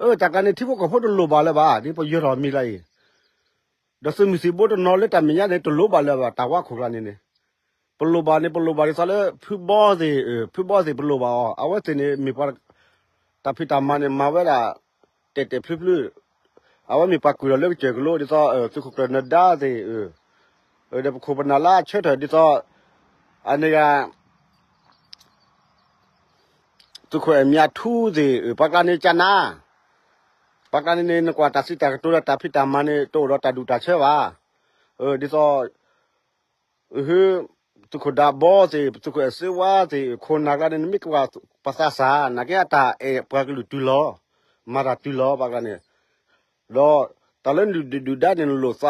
အတၢ်တဂၤန့ၣ် ထံဖိကီၢ်ဖိတလိၣ်ဘၣ်လၢၤဘၣ်, ဒ်ပယၢၤထီၣ်မံၤလၢအံၤ ဒီးသုးမုၢ်သံၣ်ဘိတနီၤလၢတၢ်မဲာ်ညါန့ၣ် တလိၣ်ဘၣ်လၢၤဘၣ်, တၢ်ဝါခိၣ်ကျါန့ၣ်န့ၣ်, ပလိၣ်ဘၣ်န့ၣ် ပလိၣ်ဘၣ်ဒ်သိးလၢ ဖုဘီသ့ၣ်, ဖုဘီသ့ၣ်ပလိၣ်ဘၣ်အီၤ, အဝဲသ့ၣ်န့ၣ်မ့ၢ်ပှၤ တၢ်ဖံးတၢ်မၤန့ၣ် မၤဝဲဒၣ် တဲာ်တဲာ်ဖျုဖျု, အဝဲမ့ၢ်ပှၤကွံာ်လီၤလၢကစၢၢ်ကလိ ဒ်သိး သုးခိၣ်ကျၢၢ်နဒါသ့ၣ်, ဒီးပခိၣ်ပနၢ်လၢအဆၢထၢၣ်ဒ်သိး အန့ၣ်ဂၤ သုးခိၣ်အဲၣ်မၠးထူသ့ၣ်, ပှၤကျါန့ၣ်ကနၣ်, ပှၤကျါန့ၣ်န့ၣ် နကွၢ်တၢ်စံးတၢ်ကတိၤဒီးတၢ်ဖံးတၢ်မၤန့ၣ် တအိၣ်ဒီးတၢ်ဒူၣ်တၢ်ဆၢဘၣ်, ဒ်သိး သုးခိၣ်ဒၣ်ဘီသ့ၣ်, သုးခိၣ်အဲၣ်စ့ဝါသ့ၣ်, ခိၣ်နၢ်ကျါန့ၣ် နမ့ၢ်ကကွၢ်ပသးစၢ် နာ်က့အတၢ်အဲၣ်ပှၤကလုာ်တုၤလီၤ, မၤတၢ်တုၤလီၤပှၤကျါန့ၣ်, ဒီးတၢ်လၢနဒုၣ်ဒုၣ်ဒါန့ၣ် နလိၣ်သ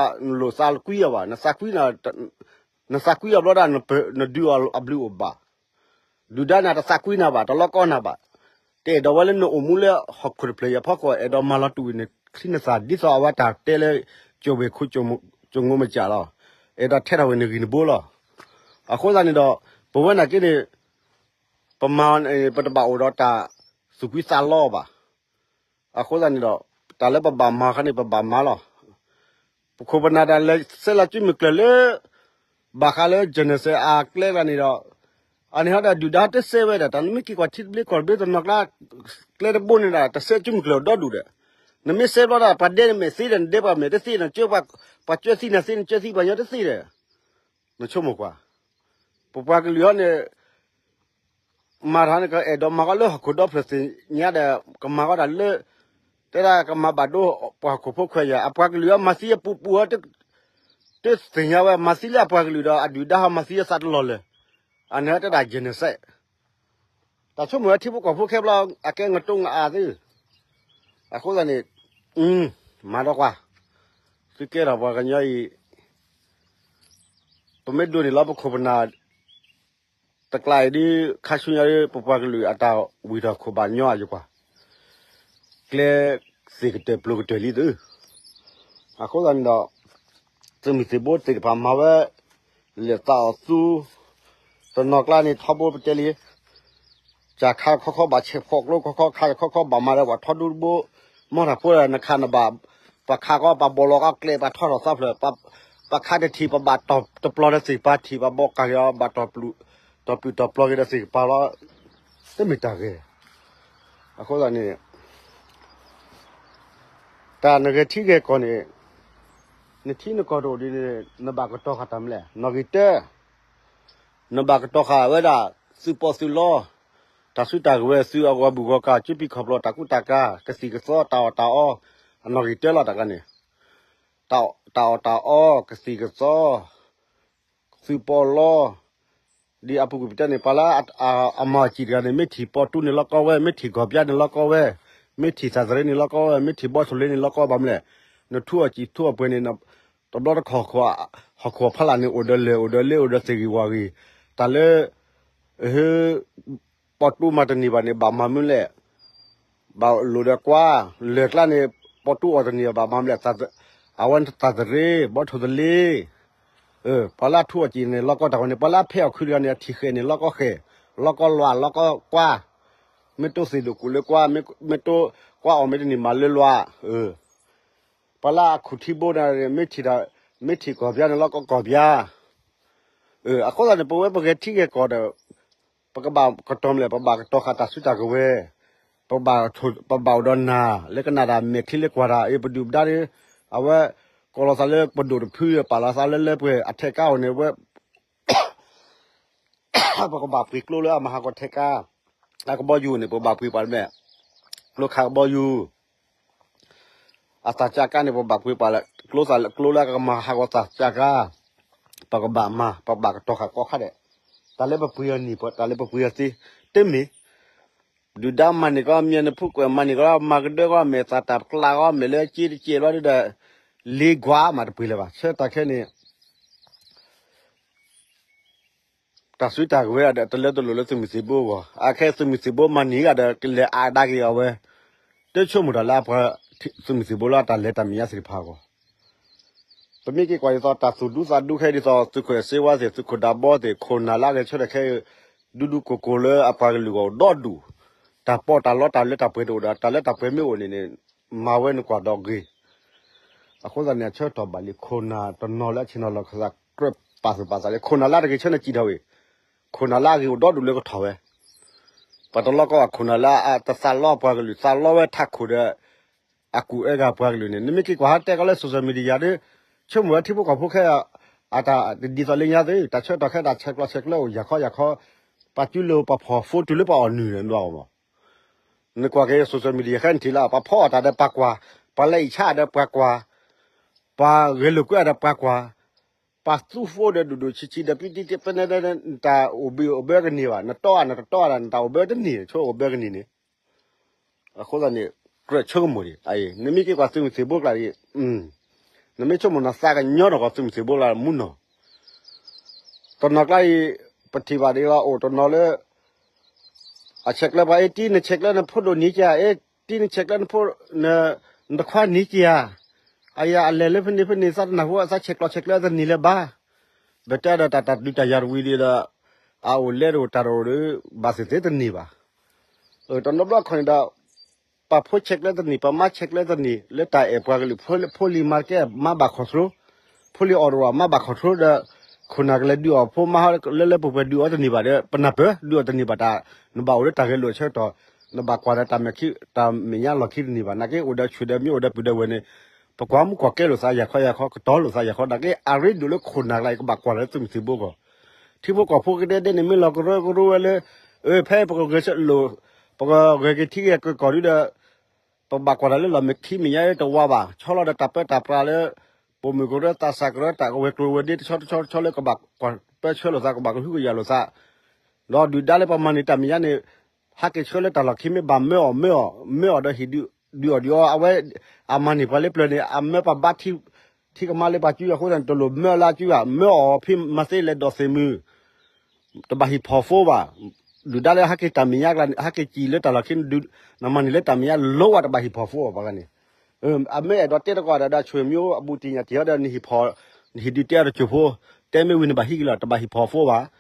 းကွံအီၤဘၣ်, နသးကွံအီၤဘျီဒၣ် နဒုးအီၤအဘျုးအိၣ်ဘၣ်, ဒုၣ်ဒါန့ၣ်တသးကွံနၤဘၣ်, တလီကီနၤဘၣ်, တအဲၣ်ဒိးဝဲလၢနအိၣ်မူလၢဟီၣ်ခိၣ်တဖျၢၣ်အံၤအဖီခိၣ် အဲၣ်ဒိးမၤလီၤတူာ်ဝဲန့ၣ် ချံနသၣ် ဒ်သိးအဝဲတၢ်တဲလၢ ကၠိဝ့ၢ်ခိၣ်ကၠိမိၢ်ကၠၢ်လီၤ, အဲၣ်ဒိးထဲထီၣ်ဝဲန့ၣ်ဂံၢ်နဘိလီၤ. အဃိသတးန့ၣ်ဒီး ပဝဲနာ်က့န့ၣ် ပမၤန့ၣ် ပတဘၣ်အိၣ်ဒီးတၢ်သူၣ်ကွံသးလီဘၣ်. အဃိသတးန့ၣ်ဒီး တၢ်လၢပဘၣ်မၤခါန့ၣ် ပဘၣ်မၤလီၤ. ပခိၣ်ပနၢ်တၢ်လဲၤဆဲးလီၤစုမုၢ်ကျၢၢ်လၢ ဘၣ်ဃးလၢ genocide အကျဲဂၤန့ၣ်ဒီး အန့ၣ်ဟီဒီးဒုၣ်ဒါတစဲးဝဲဒီး တၢ်နမ့ၢ်က့ၤကွၢ်ထံတဘျ့ကီၢ်တဘျ့တနီၤကျါ ကျဲတဘိန့ၣ်ဒီး တစဲးစုမုၢ်ကျၢၢ်အိၣ်ဒီဒူၣ်ဒီး နမ့ၢ်စဲးဘျီဒီး ပှၤဒဲနမဲာ်သ့ဒီး နဒဲပှၤမဲာ်တသ့ဒီး နကၢပှၤကၢသံနၤသ့ နကၢသံပှၤညီတသ့ဒီး နဆိကမိၣ်ကွၢ်, ပပှၤကလုာ်ဟီန့ၣ် မၤတၢ်န့ၣ် ကအဲၣ်ဒိးမၤဃီလၢဟီၣ်ခိၣ်ဒီဖျၢၣ်သ့ၣ်ညါဒီး ကမၤဃီတၢ်လၢ တဲဒၣ်ကမၤဘၣ်ဒိပှၤဟီၣ်ခိၣ်ဖိခွဲးယာ် အပှၤကလုာ်ဟီမၤသံအပူၤပူၤဟီ တသ့ၣ်ညါဝဲ မၤသံလၢအပှၤကလုာ်ဒီး အဒုၣ်ဒါဟီမၤသံအသးတလီၢ်လၢၤ, အန့ၣ်ဟီတဲဒၣ် genocide တၢ်ဆိကမိၣ်ဝဲထံဖိကီၢ်ဖိခဲဘျီ အကဲငတိငအါသု, အဃိသတးန့ၣ် မၤဒီးကွၢ်, သုကဲထီၣ်ပှၤကညီအံၤ ပမ့ၢ်ဒိးန့ၢ်လီၤပခိၣ်ပနၢ် တကျါအံၤဒ် ခါဆူညါဒ် ပပှၤကလုာ်အတၢ်ဝံၢ်ထီၣ်ခိၣ်ဘၣ်ညီအယကွၢ်, ကျဲသ့ၣ်ကတၢၢ်ပျိၤကတၢၢ်လံသု, အဃိသတးန့ၣ်ဒီး သုးမုၢ်သံၣ်ဘိသ့ၣ်တဖၣ်မၤဝဲ လဲၤသးအီၣ်သူ တနီၤကျါန့ၣ် ထီဘိပတဲလံ ကခါခီခီဘၣ်ဆဲးဖီၣ်ကျိခီခီ ခါခီခီဘၣ်မၤဒီးပှၤထီဒူတဘိ, မီၢ်တၢ်ဖိဒီးနခးနဘၣ်, ပှၤခးကီပှၤဘီၣ်လီၤကီကျဲ ပှၤထီထီၣ်သးဖျၢၣ်, ပှၤခးတထံၣ်ပဘၣ်တီၢ်တပျီဒီးသ့ၣ်ကပၤ ထံၣ်ပှၤဘီၣ်ကၢ်က့ၤအီၤ ဘၣ်တီၢ်ပျုၢ်တီၢ်ပျီၤက့ၤဒီးသ့ၣ်ကပၤလီၤ, တမ့ၢ်တၢ်ဂ့ၤ, အဃိသတးန့ၣ် တၢ်နဂဲၤထံဂဲၤကီၢ်န့ၣ် နထံနကီၢ်တအိၣ်ဒ်န့ၣ် နဘၣ်ကတီၤဃာ်တၢ်မနုၤလဲၣ် နီၣ်ဂံၢ်တၢ, နဘၣ်ကတီၤဃာ်ဝဲဒၣ် သုးပီသုးလီ, တၢ်စုတၢ်ကဝဲၤ သုးအဂီၢ်ဘူၣ်ဂီၢ်ကၢ် ကၠူပံၤခီၣ်ဖျိ တၢ်ကူတၢ်ကၤ ကသံၣ်ကသီ တၢ်အီၣ်တၢ်အီ, အနီၣ်ဂံၢ်တၢလီၤတၢ်ကျါန့ၣ်, တၢ်အီၣ်တၢ်အီ ကသံၣ်ကသီ သုးပီလီ, ဒ်အပူၤကွံာ်ပတဲန့ၣ် ပှၤလၢအမၤအီၣ်စံာ်တဂၤန့ၣ် မ့ၢ်ထံၣ်ပီတူန့ၣ်လီၢ်ကီဝဲ, မ့ၢ်ထံၣ်ကီၢ်ပၠါန့ၣ်လီၢ်ကီဝဲ, မ့ၢ်ထံၣ်သးသရ့န့ၣ်လီၢ်ကီဝဲ, မ့ၢ်ထံၣ်ဘီဆိလ့န့ၣ်လီၢ်ကီဘၣ်မနုၤလဲၣ်, နထူအီၣ်စံာ်ထူအီၣ်ပှဲၤန့ၣ် တဘျီတခီၣ် ဟီၣ်ခိၣ်ဖီလာ်န့ၣ် အိၣ်ဒီးလၢၢ်အိၣ်ဒီးလ့အိၣ်ဒီးသ့ၣ်ဂံၢ်ဝၣ်ဂံၢ်, တၢ်လၢ ပီတူမၤတန့ၢ်ဘၣ်န့ၣ် ဘၣ်မၤမနုၤလဲၣ်, ဘၣ်လိၣ်ဒီးကွါ, လၢၢ်ကျါန့ၣ် ပီတူအီၣ်တန့ၢ်ဘၣ်မနုၤလဲၣ်, အဝဲသးသရ့ ဘီဆိသလ့, ပှၤလၢအထူအီၣ်စံာ်န့ၣ် လီၢ်ကီတၢ်ဝဲန့ၣ် ပှၤလၢအဖဲအီၣ်ခုတဂၤန့ၣ် အထံၣ်ဃဲၣ်န့ၣ် လီၢ်ကီဃဲၣ်, လီၢ်ကီလွး လီၢ်ကီကွါ, မ့ၢ်တိသ့ၣ်ဒိၣ်ကူၣ်လၢကွါ, မ့ၢ်တိကွါအီၣ်မ့ၢ်တန့ၢ်မၤလၢလွး, ပှၤလၢအခူၣ်ထံဘိန့ၣ် မ့ၢ်ထံၣ်, မ့ၢ်ထံၣ်ကီၢ်ပၠါန့ၣ် လီၢ်ကီကီၢ်ပၠါ, အဃိသတးန့ၣ် ပဝဲပဂဲၤထံဂဲၤကီၢ်ဒီး ပကဘၣ်ကတီၤမနုၤလဲၣ်, ပဘၣ်ကတီၤဃာ်တၢ်စုတၢ်ကဝဲၤ, ပဘၣ်အိၣ်ဒီးနၢ် လၢကနၣ်တၢ်မဲာ်ချံလၢကွၢ်တၢ် အ့ၣ် ပဒုၣ်ပဒါဒီး အဝဲ ကိးလီၤသးလၢပဒိၣ်တဖု ပာ်လီၤသးလၢလၢပှဲၤအထဲကါအိၣ်န့ၣ် ဝဲ ပကဘၣ်ပှ့ၤကျိလၢအမၤဟးဂီၤထဲကါ, အကဘီယူၤန့ၣ် ပကဘၣ်ပှ့ၤပှၤတမဲာ်, ကျိခးကဘီယူၤ အသးစၢ်ကါန့ၣ် ပဘၣ်ပှ့ၤပှၤလၢ ကျိသးလၢကျိလၢအကမၤဟးဂီၤသးစၢ်ကါ, ပကဘၣ်မၤ ပကဘၣ်ကတီၤဃာ်ကိးခါဒဲး, တၢ်လၢပပှ့ၤအီၤနံၣ် တၢ်လၢပပှ့ၤအီၤသ့, တမ့ၢ်, ဒုၣ်ဒါမၤန့ၢ်ကီး မ့ၢ်နဖုကွဲးမၤန့ၢ်ကီး မၤကဒၢကီး မဲာ်သးတၢ်ပကျးကီး မဲာ်လၢက့တကဲဘျီဒီး လ့ကွၢ်မးတပှ့ၤလၢၤဘၣ်, ဆၢတၢ်ခဲန့ၣ် တၢ်စုတၢ်ကဝဲၤဒီး တလၢတလိၣ်လၢသုးမုၢ်သံၣ်ဘိအဂီၢ်, အခဲသုးမုၢ်သံၣ်ဘိမၤန့ၢ်ဂၤဒီး ကလဲၤအါဒါက့ၤအီၤဝဲ, တဆိကမိၣ်တၢ်လၢအပှၤ သုးမုၢ်သံၣ်ဘိလၢအတၢ်လဲၤတၢ်မဲာ်ညါသ့ၣ်တဖၣ်အဂီၢ်, ပမ့ၢ်က့ၤကွၢ်ဒ်သိး တၢ်သူၣ်ဒူသးဒူခဲဒ်သိး သုးခိၣ်အဲၣ်စ့ဝါသ့ၣ် သုးခိၣ်ဒးဘီသ့ၣ် ခိၣ်နၢ်လၢအဂဲၤဆၢထၢၣ်ခဲအံၤ ဒူဒူကိၢ်ကိၢ်လၢအပှၤကလုာ်ဂီၢ်ဒီဒူၣ်, တၢ်ပီးတၢ်လီတၢ်လၢတၢ်ပှဲၤတအိၣ်ဒီး တၢ်လၢတၢ်ပှဲၤမ့ၢ်အိၣ်န့ၣ်န့ၣ် မၤဝဲနကွၢ်ဒီးဂ့ၤ အဃိသတးန့ၣ် အဆၢကတီၢ်ဘၣ်လံ ခိၣ်နၢ်တနီၤလၢအဆ့ၣ်နီၤလီၤကသး ကြၢးပာ်သူၣ်ပာ်သးလံ ခိၣ်နၢ်လၢအတဂ့ၤဆၢန့ၣ်စံၣ်ထီၣ်ဝံၤ, ခိၣ်နၢ်လၢအဂ့ၤအိၣ်ဒီဒူၣ်လၢကထီၣ်ဝဲ, ပှၤတလီကီအခိၣ်နၢ်လၢအတသးလီပှၤကလုာ် သးလီဝဲထးခိၣ်ဒီး အကူၣ်အၢဂၤပှၤကလုာ်န့ၣ် နမ့ၢ်က့ၤကွၢ်ဟးတဲကီးလၢ social media ဒီး ဆိကမိၣ်ဝဲထံဖိကီၢ်ဖိခဲအံၤ အတၢ်ဒ်သိးလၢညါသ့ၣ် တၢ်ဆၢကတီၢ်ခဲအံၤ တၢ်ဆဲးကျိးဆဲးကျၢအိၣ် ယၤခီယၤခီ ပှၤစုလိာ်ပှၤဖီၣ် phone တုၤလၢပှၤအီၣ်နုၢ်န့ၣ် နဘၣ်အီၤမး နကွၢ်က့ၤ social media ခဲအံၤနထံၣ်လၢ ပှၤဖီၣ်အီၣ်တၢ်ဒီးပှၤကွၢ်, ပှၤလဲၤအံၣ်ဆါအီၤဒီးပှၤကွၢ်, ပှၤဂဲၤလိာ်ကွဲအီၤဒီးပှၤကွၢ်, ပှၤသူ phone ဒီးဒိၣ်ဒိၣ်ဆံးဆံးဒီး ပံတံတဖဲနဲ နတၢ်အိၣ်ဘှံးအိၣ်ဘှီကန့ၢ်ဘၣ်, နတီအီၤနတတီအီၤဒီး နတၢ်အိၣ်ဘှံးတန့ၢ် ဆိအိၣ်ဘှံးကန့ၢ်န့ၣ် အဃိသတးန့ၣ် ကြၢးဆိကမိၣ်ဒံး နမ့ၢ်က့ၤကွၢ်သုးမုၢ်သံၣ်ဘိကျါအံၤ နမ့ၢ်ဆိကမိၣ်နသးကညီၤနီၢ်ကီၢ်သုးမုၢ်သံၣ်ဘိကျါမူနီၢ် တနီၤကျါအံၤ ပထံၣ်ဘၣ်ဒ်လီၤ အိၣ်တနီၤလၢ အဆဲးကျၢပှၤ အ့ တံၤနဆဲးကျၢနဖိဒိၣ်နံၤကယၤ အ့ တံၤနဆဲးကျၢနဖိ နတခွါနံၤကယၤ အယၤအလဲၤလၢဖဲန့ၣ်ဖဲန့ၣ် သးတနၢ်ဟူ သးဆဲးကျိးဆဲးကျၢတန့ၢ်လၢၤဘၣ် ပတဲဒီးတၢ်တၢ်ဒုးတၢ်ယၤတဝံၤဒီး အအိၣ်လဲတအိၣ်တၢ်တအိၣ်ဒီး ဘၣ်သ့ၣ်သ့ၣ်တန့ၢ်ဘၣ် တနီၤဘျီခီန့ၣ်ဒီး ပှၤဖိဆဲးကျၢတန့ၢ် ပှၤမါဆဲးကျၢတန့ၢ် လၢတၢ်အဲၣ်ပှၤကလုာ် ဖိလံၤမၤတကဲ မါဘၣ် control ဖိလံၤအီၣ်တအိၣ် မါဘၣ် control ဒီး ခိၣ်နၢ်ကလဲၤဒုးအီၣ်ဖိမါဟီ လၢလၢပှဲၤပှဲၤဒုးအီၣ်တန့ၢ်ဘၣ်ဒီး ပနၢ်ပၢၢ် ဒုးအီၣ်တန့ၢ်ဘၣ်တၢ် နဘၣ်အိၣ်လၢတၢ်ဂဲၤလိာ်ဆၢကတီၢ် နဘၣ်ကွၢ်ဒီးတၢ်မဲာ်ခံ တၢ်မဲာ်ညါလီၢ်ခံတန့ၢ်ဘၣ် နာ်က့အိၣ်ဒီးဆူၣ်ဒီးမ့ၢ်အိၣ်ဒီးပုၢ်ဒီးဝဲၢ်န့ၣ် ပကွၢ်မူကွၢ်ကဲလိာ်သးယၤခီယၤခီ ကတီၤလိာ်သးယၤခီ နာ်က့အရ့ဒိၣ်လၢခိၣ်နၢ်ကျါအံၤ ကဘၣ်ကွၢ်လၢသုးမုၢ်သံၣ်ဘိအဂီၢ် ထံဖိကီၢ်ဖိကဒဲဒဲန့ၣ် မ့ၢ်လီၤကရၢကရိဝဲလၢ အၢ ဖဲပကဂဲၤဆၢလိာ် ပကဂဲၤက့ၤထံဂဲၤကီၢ်ဒုဒီး ပဘၣ်ကွၢ်တၢ်လၢလီၢ်မဲာ်ခံမဲာ်ညါတဝါဘၣ် ဆီလီၤဒီးတၢ်ပၢတၢ်ပြးလၢ ပိာ်မုၣ်ကရၢသးစၢ်ကရၢတၢ်ကဝဲၤကျိၤဝဲၤဒ့တဆီတဆီတဆီလၢကဘၣ်ကွၢ်ပၢဆှၢလိာ်သး ကဘၣ်ကဟုကယာ်လိာ်သး ဒီးဒုၣ်ဒါလၢပှၤမၤန့ၢ်တၢ်မဲာ်ညါန့ၣ် ဟဲက့ၤဆှၢလၢတၢ်လီၢ်ခံ မ့ၢ်ဘၣ်မၢအီၤ မၢအီၤ မၢအီၤဒီးဟံၣ်ဒုးအီၣ်ဒုးအီ အဝဲ အမၤန့ၢ်ပှၤလၢပျၢၤန့ၣ် အမၢပှၤဘါ ထံကမါလၢပှၤစု အဃိသတးန့ၣ် တလိၣ်မၢလၢအစုဘၣ် မၢအီၤဖဲမၤသ့လဲၤဒိးသ့ၣ်မုၢ် တဘၣ်ဟံၣ်ဖီၣ်ဖိဘၣ်. ဒုၣ်ဒါလၢဟဲက့ၤတၢ်မဲာ်ညါကျါ ဟဲက့ၤစံၣ်လၢတၢ်လီၢ်ခံ နမၤန့ၢ်လၢတၢ်မဲာ်ညါ လိဝဲတဘၣ်ဟံၣ်ဖီၣ်ဖိဘၣ်ပှၤဂၤန့ၣ်. အမ့ၢ်အဲၣ်ဒိးတဲတကီၢ်ဒီး ဒီးဆွေမျိုးအဘူးတံၢ်ညၣ်တံၢ်ဟီဒီး နဟံၣ်ဖီၣ် နဟံၣ်ဒုးတဲအီၤတစိၢ်ဖိ တဲမ့ၢ်ဝံၤနဘၣ်ဟံးက့ၤလီၤ တဘၣ်ဟံၣ်ဖီၣ်ဖိဘၣ်. ဒီး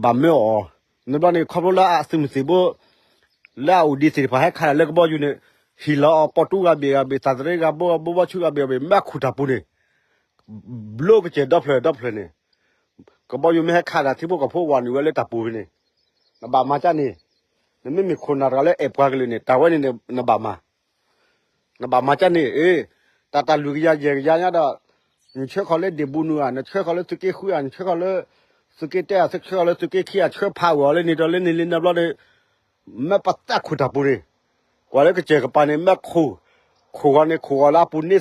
ဘၣ်မၢအီၤ. နဘျီန့ၣ် ခီဖျိလၢအသုးမုၢ်သံၣ်ဘိ လၢအအိၣ်ဒံးသ့ၣ်တဖၣ်ဟဲခးတၢ်လၢကဘီယူၤန့ၣ် ဟ့ၣ်လီၤအီၤပီၣ်တူဂၤဘ့ၣ်ဂၤဘ့ၣ် သးတရ့ဂၤဘိဂၤဘိဘီဆူဂၤဘ့ၣ်ဂၤဘ့ၣ် မၢခူၣ်တၢ်ပူၤန့ၣ် ဘျိကစၢၢ်ဒီဖျၢၣ်ဒီဖျၢၣ်န့ၣ် ကဘီယူၤမ့ၢ်ဟဲခးတၢ် ထံဖိကီၢ်ဖိဝၤနုာ်ဝဲလၢတၢ်ပူၤဖဲန့ၣ် နဘၣ်မၤကၢ်န့ၣ်. နမ့မ့ၢ်ခိၣ်နၢ်တဂၤလၢအဲၣ်ပှၤကလုာ်န့ၣ် တၢ်ဝဲန့ၣ်န့ၣ် နဘၣ်မၤ နဘၣ်မၤကၢ်န့ၣ် အ့ တၢ်တၢ်လုၢ်ကယၤယဲၢ်ကယၤညါဒီး နဆှၢဃီၤလၢဒ့ၣ်ဘူးနုာ်ဧါ နဆှၢဃီၤလၢသုးက့ဃုဧါ နဆှၢဃီၤလၢ သုးက့တဲဧါ ဆှၢဃီၤလၢသုးက့ခံဧါ ဆှၢဖးဝဲအီၤလၢန့ၣ်ဒီးလၢန့ၣ်လၢနဘျီဒီး မ့ၢ်ပသးခူၣ်တၢ်ပူၤန့ၣ် ကွၢ်လၢကစၢၢ်ကပၤန့ၣ် မ့ၢ်ခူၣ် ခူၣ်ဂီၤန့ၣ် ခူၣ်ဂီၤလၢအပူၤန့ၢ်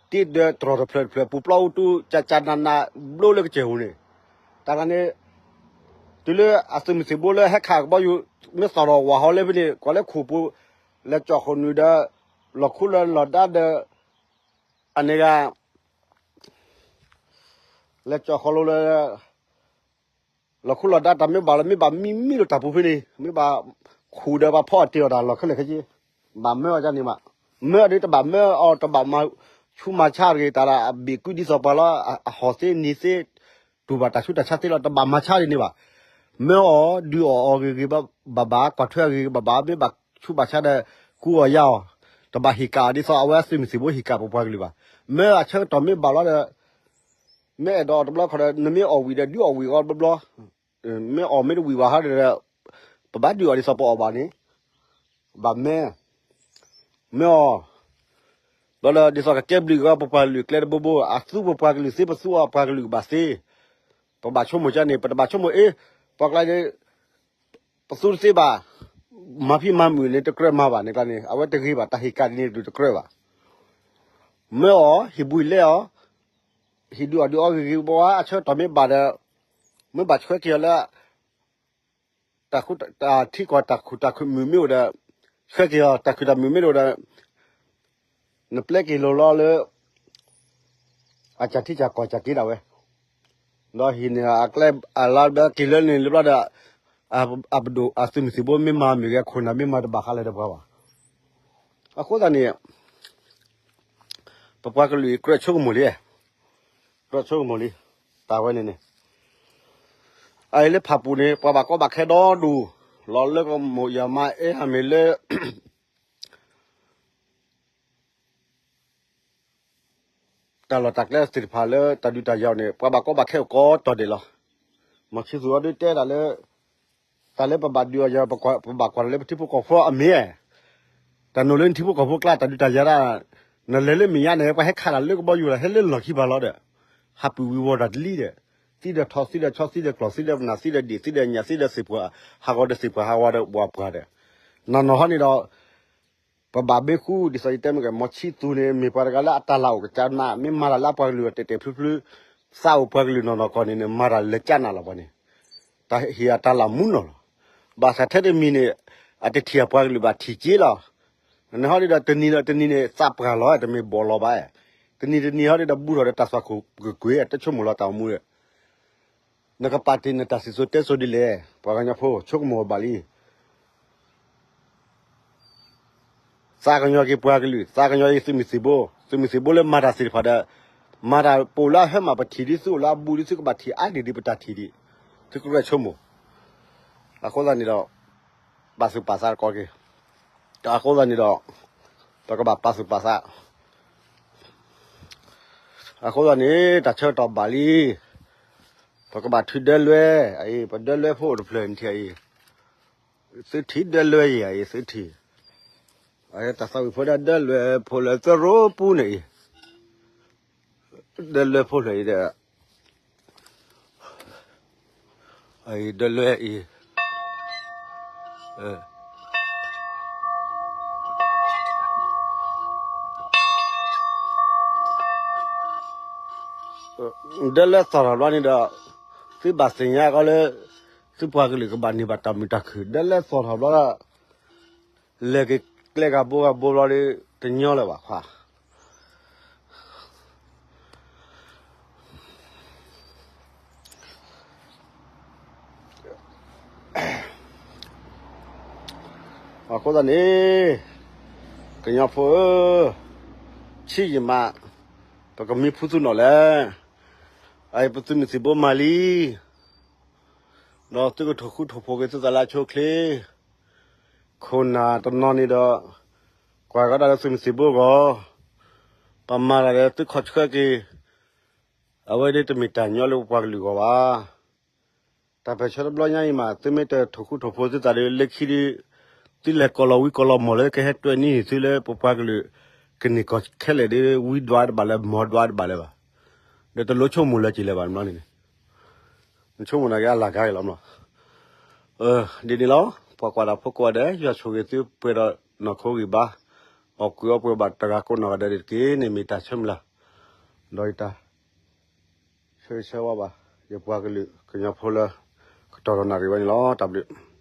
သီး တ့ဒၢတြီၢ်တဖျၢၣ်တဖျၢၣ် ပူၤပျီအိၣ်တူၢ် ကၠးကၠးနးနး ဘျိလၢကစၢၢ်ပူၤန့ၣ် တၢ်ဂၤန့ၣ် တုၤလၢအသုးမုၢ်သံၣ်ဘိလၢဟဲခးကဘီယူၤ မ့ၢ်သီၣ်ထီၣ်ဝၢ်ဟီလၢဖဲန့ၣ် ကွၢ်လၢခူၣ်ပူၤ လဲၤကၠီၣ်ဃီၣ်နုာ်ဒီး လီၢ်ခူလၢလီၢ်ဒါဒီး အန့ၣ်ဂၤ လဲၤကၠီၣ်ဃီၣ်လိၤလၢ လီၢ်ခူလီၢ်ဒါတၢ်မ့ၢ်ဘၣ်လီၤ မ့ၢ်ဘၣ်မံမံလိာ်တၢ်ပူၤဖဲန့ၣ် မ့ၢ်ဘၣ်ခူၣ်ဒီးဘၣ်ဖီအီၣ်တ့ၢ်အီၣ်တၢ်လီၢ်ခဲလၢာ်ခဲဆ့ ဘၣ်မၢအီၤဒ်န့ၣ်ဘၣ်. မၢအီၤဒီးတဘၣ်မၢအီၤ တဘၣ်မၤဆူးမၤဆါတဂ့ၤ တၢ်လၢအဘ့ၣ်ကုဒ်သိးပှၤလီၤ အဟီၣ်သ့နံၤသ့ တူၢ်ဘၣ်တၢ်ဆူးတၢ်ဆါသ့လီၤ တဘၣ်မၤဆါဒ်န့ၣ်ဘၣ်. မၢအီၤဒုးအီၣ်အီၤဂ့ၤဂ့ၤဘၣ်ဘၣ် ကွၢ်ထွဲအဂ့ၤဂ့ၤဘၣ်ဘၣ် မ့ၢ်ဘၣ်ဆူးဘၣ်ဆါဒီး ကူအီၤယါအီၤ တဘၣ်ဟ့ၣ်ကၣ်အီၤဒ်သိးအဝဲသုးမုၢ်သံၣ်ဘိဟ့ၣ်ကၣ်ပပှၤကလုာ်ဘၣ်. မၢအဆၢကတီၢ်မ့ၢ်ဘၣ်လီၤဒီး မ့ၢ်အဲၣ်ဒိးအီၤတဘျီခီဒီး နမ့ၢ်အီၣ်ဝံၣ်ဒီး ဒုးအီၣ်ဝံၣ်အီၤဘျီဘျီ, မ့ၢ်အီၣ်မ့ၢ်တဝံၣ်ဘၣ်ဟီဒီး ပဘၣ်ဒုးအီၣ်ဒ်သိးပအီၣ်ဘၣ်န့ၣ်, ဘၣ်မၢ, မၢအီၤ, ဘျီဒီးဒ်သိးကကဲဘျုးက့ၤပပှၤကလုာ်ကျဲတဘိဘိ, အသူပပှၤကလုာ်သ့ပသူအီၤပှၤကလုာ်ကဘၣ်သ့, ပဘၣ်ဆိကမိၣ်ကန့ၣ် ပတဘၣ်ဆိကမိၣ်အ့ၣ်, ပှၤကျါန့ၣ် ပသူတသ့ဘၣ်, မၤဖံးမၤမုာ်န့ၣ်တကြၢးမၤဘၣ်န့ၣ်ကျါန့ၣ် အဝဲတဂ့ၤဘၣ်, တၢ်ဟ့ၣ်ကၣ်ဒ်န့ၣ်တကြၢးဘၣ်. မၢအီၤ, ဟ့ၣ်ဘှံးလဲအီၤ, ဟ့ၣ်ဒုးအီၣ်ဒုးအီဂ့ၤဂ့ၤဘၣ်ဘၣ်, အဆၢကတီၢ်မ့ၢ်ဘၣ်ဒီး, မ့ၢ်ဘၣ်ဆှၢက့ၤအီၤလၢ တၢ်ထံကီၢ်တၢ်ခုၣ်တၢ်မုာ်မ့ၢ်အိၣ်ဒီး, ဆှၢက့ၤအီၤတၢ်ခုၣ်တၢ်မုာ်မ့ၢ်အိၣ်ဒီး, နပျဲက့ၤလိၤလီၤလၢ အစၢ်ထံစၢ်ကီၢ်စၢ်က့ၤဒၣ်ဝဲ, ဒီးဟံးန့ၢ်အကျဲအလါဘျီက့ၤလၢန့ၣ်လၢဘျီဒီး, အပဒိၣ်အသုးမုၢ်သံၣ်ဘိမ့ၢ်မၤမုာ်ဂ့ၤ ခိၣ်နၢ်မ့ၢ်မၤတဘၣ်ဃးလၢၤဒီးပှၤဘၣ်. အဃိသတးန့ၣ် ပပှၤကလုာ်အံၤကြၢးဆိကမိၣ်လံ, ကြၢးဆိကမိၣ်လံ, တၢ်ဝဲန့ၣ်န့ၣ်, အအံၤလၢဖးပူၤန့ၣ် ပှၤဘၣ်ကီဘၣ်ခဲဒီဒူၣ်, လီၤလၢကမိၣ်ယၤမါအဲၣ်ဟးမ့ၢ်လၢ တၢ်လီၢ်တၢ်ကျဲသ့ၣ်တဖၣ်လၢတၢ်ဒုးတၢ်ယၤအီၤန့ၣ် ပှၤဘၣ်ကီဘၣ်ခဲအိၣ်ကိးတီၤဒဲးလီၤ. မီၤဆံသူးအီၤဒုးတဲဒၣ်လၢ တၢ်လၢပဘၣ်ဒုးအီၤယၤ ပဘၣ်ကွၢ်တၢ်လၢပထံဖိကီၢ်ဖိအမ့ၢ်, တၢ်နိၣ်လၢနထံဖိကီၢ်ဖိကျါ တၢ်ဒုးတၢ်ယၤဒၣ်, နလဲၤလၢမဲာ်ညါန့ၣ် ပှၤဟဲခးတၢ်လၢကဘီယူၤလီၤ ဟဲလၢလီၢ်ခံပၤလီၤဒီး, ဟးပုၢ်ဝံၤဝီၤတၢ်တလံဒီး, သံဒီးထီ သံဒီးဆီ သံဒီးကျီၢ် သံဒီးပနၢ် သံဒီးဒံၣ် သံဒီးညၣ် သံဒီးသ့ၣ်ပှၢ်, ဟးဂီၤဒီးသ့ၣ်ပှၢ် ဟးဝးဒီးဝးပှၢ်ဒီး, နီၢ်နီၢ်ဟီန့ၣ်ဒီး ပဘၣ်ဘၣ်ဃူ ဒ်သိးယတဲမ့ၢ်က့ၤ မီၤဆံသူးန့ၣ် မ့ၢ်ပှၤတဂၤလၢအတၢ်လၢ်အိၣ်ကစၢ်နး မ့ၢ်မၤတၢ်လၢအပှၤကလုာ်အီၤတဲာ်တဲာ်ဖျုဖျု, သးအိၣ်ပှၤကလုာ်နီၢ်နီၢ်ကီၢ်န့ၣ်န့ၣ် မၤတၢ်လၢကၢ်နးလီၤပှၤန့ၣ်, တၢ်ဟ့ၣ်အတၢ်လၢ်မူနီၢ်လီၤ. ဘၣ်ဆၣ်ထဲတမံၤန့ၣ် အတထံၣ်အပှၤကလုာ်ဘၣ်ထံၣ်က့လီၤ. နဟီဒ်ဒီးတနံၤဒီးတနံၤန့ၣ် သးပှၢ်လီၤ တမ့ၢ်ဘီၣ်လီၤဘၣ်, တနံၤတနံၤဟီဒ်ဒီးဘူးထီၣ်ဒီးတၢ်သွၣ်ခိၣ်ကကွ့ၢ် တဆိကမိၣ်လီၤတၢ်အိၣ်မူဒီး နကပာ်တ့ၢ်နတၢ်စံၣ်စိၤတဲစိၤဒ်လဲၣ် ပှၤကညီဖိ ဆိကမိၣ်ဘၣ်လံ. သးကညီၤက့ၤပှၤကလုာ် သးကညီၤက့ၤသုးမုၢ်သံၣ်ဘိ သုးမုၢ်သံၣ်ဘိလၢမၤတၢ်သ့ၣ်တဖၣ်ဒီး မၤတၢ်ပအိၣ်လၢအဟဲမး ပထံၣ်ဒ်သုအိၣ်လၢအဘူးဒ်သုကဘၣ်ထံၣ်အါဒံးဒ်ပတၢ်ထံၣ်ဒံး သုကရဲၣ်ဆိကမိၣ်. အဃိသတးန့ၣ်ဒီး ပာ်သူၣ်ပာ်သးတကီက့ၤ. အဃိသတးန့ၣ်ဒီး ပကဘၣ်ပာ်သူၣ်ပာ်သး အဃိသတးန့ၣ် တၢ်ဆၢကတီၢ်ဘၣ်လံ. ပကဘၣ်ထုးဒၢလွဲ, အံၤ ပဒၢလွဲဖိအိၣ်တဖျၢၣ်နထံၣ်အံၤ, သုထံၣ်ဒၢလွဲအံၤ အံၤသုထံၣ်, တၢ်သးဝံၣ်ဖိဒၣ်ဒၢလွဲဖိလၢသရိာ်ပူၤန့ၣ်အံၤ, ဒၢလွဲဖိလၢအံၤဒီး အံၤဒၢလွဲအံၤ, ဒၢလွဲသီၣ်ထီၣ်ဘျီန့ၣ်ဒီး သုဘၣ်သ့ၣ်ညါကီးလၢ သု ပှၤကလုာ်ကဘၣ်န့ၢ်ဘၣ်တၢ်မုာ်တၢ်ခုၣ် ဒ်လဲၣ်သီၣ်ထီၣ်ဘျီဒီး လဲၤက့ၤကျဲဂၤဘိဂၤဘိဘျီဒီး တညီလၢၤဘၣ်ခွါ အဃိသတးန့ၣ် ကညီဖိဧၢ, ဆံးယံာ်မး ပကမံဖုသူၣ်နီၣ်လဲၣ်. အအံၤပသုးမုၢ်သံၣ်ဘိမၤလံ, ဒီးသုကထိၣ်ဃူထိၣ်ဖိးက့ၤသုသးလၢအဆိအချ့, ခိၣ်နၢ်တနီၤန့ၣ်ဒီး ကွၢ်ကဒါလၢသုးမုၢ်သံၣ်ဘိအဂီၢ်, ပမၤတၢ်ဒီးသုခီၣ်ဆှၢက့ၤ, အဝဲန့ၣ်တမ့ၢ်တၢ်ညီလၢပပှၤကလုာ်အဂီၢ်ဘၣ်. တၢ်ပၢၢ်ဆၢတဘျီညါအံၤမး သုမ့ၢ်တထိၣ်ဃူထိၣ်ဖိးသုသးဒီး လၢခံဒီး သုလဲၤကိးလီၤဝံကိးလီၤမီၢ်လၢကဟဲတွဲနံၤန့ၣ် သုလၢပပှၤကလုာ်ကန့ၢ်ကီၢ်ခဲလၢာ်ဒီး ဝံဒွးတဘၣ်လၢ မီၢ်ဒွးတဘၣ်လၢၤဘၣ်. ဒီးတလိၣ်ဆိကမိၣ်လၢၤက့ၤလၢၤဘၣ်န့ၣ်လီၤန့ၣ်, နဆိကမိၣ်နာ်က့အလၢ်ကါဂ့ၤလီၤမး. ဒ်န့ၣ်လီၤ ပှၤကွၢ်တၢ်ဖိကိးဂၤဒဲး ယွၤဆိၣ်ဂ့ၤသုပှဲၤဒီးနီၢ်ခိဂံၢ်ဘါ, အီၣ်ကူအီပှဲၤဘၣ်တဂၤကိးနီၢ်ဂၤဒဲးတက့ၢ်န့ၣ် မ့ၢ်တၢ်ဆၢမုၢ်လၢ်, ဒီးယတၢ် ဆၢဂ့ၤဆၢဝါဘၣ် ယပှၤကလုာ်ကညီဖိလၢ ကတီၢ်ဒီးနၣ်ရံၣ်ဝဲန့ၣ်လီၤ. တၢ်ဘျုး